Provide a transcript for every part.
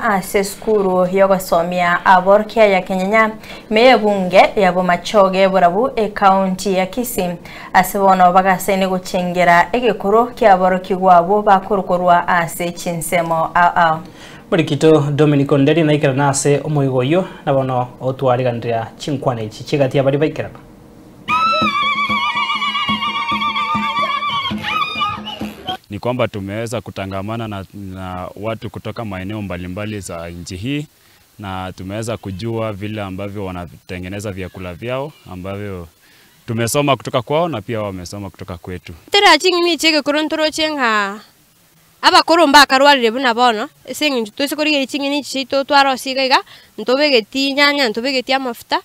ase skuru yogosomia aborkia ya Kenyenya meyebunge yabo machoge borabu e county ya Kisii ase bono bagasene guchengera egekoro kiaborokigwabo bakurukorwa ase chinsemo ao Murikito Dominic Onderi naikera nase omoigoyo nabono otwariganira chinkwana ichi chigati abari baikera. Ni kwamba tumeweza kutangamana na watu kutoka maeneo mbalimbali za nchi hii na tumeweza kujua vile ambavyo wanatengeneza vyakula vyao ambavyo tumesoma kutoka kwao na pia wamesoma kutoka kwetu. Tera chingini chege korontoro chenga abakoromba akarwarire buna bono ese twese korigeri chingini chito twarosiga iga ntobegeti nyanya ntobegeti amafuta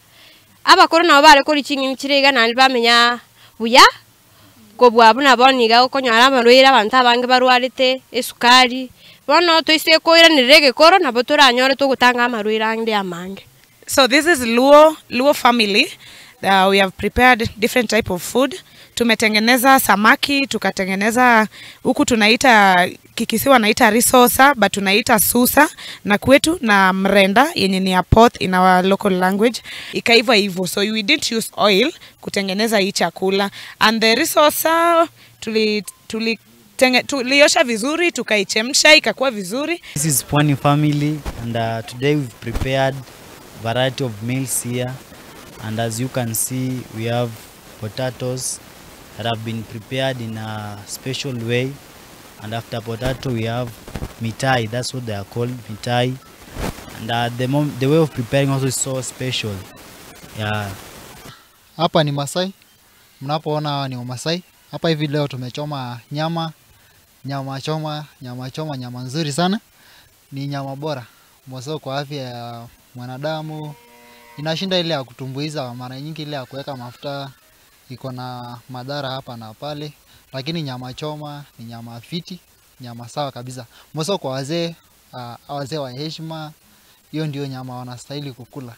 abakoro nabo bare kori chingini chirega nandi bamenya buya kobwa buna boniga okonyora abarwaire abantu abange barwarete esukari bono twese koiranire egekoro nabo toranyore togotanga amarwaire ande amange. So this is Luo family. We have prepared different type of food. Tumetengeneza samaki, tukatengeneza huku tunaita kikisiwa naita risosa but tunaita susa na kwetu na mrenda yenye ni apoth in our local language. Ikaiva hivyo, so we didn't use oil kutengeneza hii chakula. And the risosa tuliosha vizuri, tukaichemsha ikakuwa vizuri. This is Pwani family and today we've prepared variety of meals here. And as you can see, we have potatoes that have been prepared in a special way. And after potato, we have mitai. That's what they are called, mitai. And the way of preparing also is so special. Yeah. Hapa ni Masai. Mnapoona hawa ni Wamasai. Hapa hivi leo tumechoma nyama, nyama choma, nyama choma, nyama nzuri sana. Ni nyama bora. Mwaso kwa afya ya mwanadamu. Inashinda ile ya kutumbuiza, mara nyingi ile ya kuweka mafuta iko na madhara hapa na pale, lakini nyama choma ni nyama fiti, nyama sawa kabisa. Mwaso kwa wazee, wazee wa heshima, hiyo ndio nyama wanastahili kukula.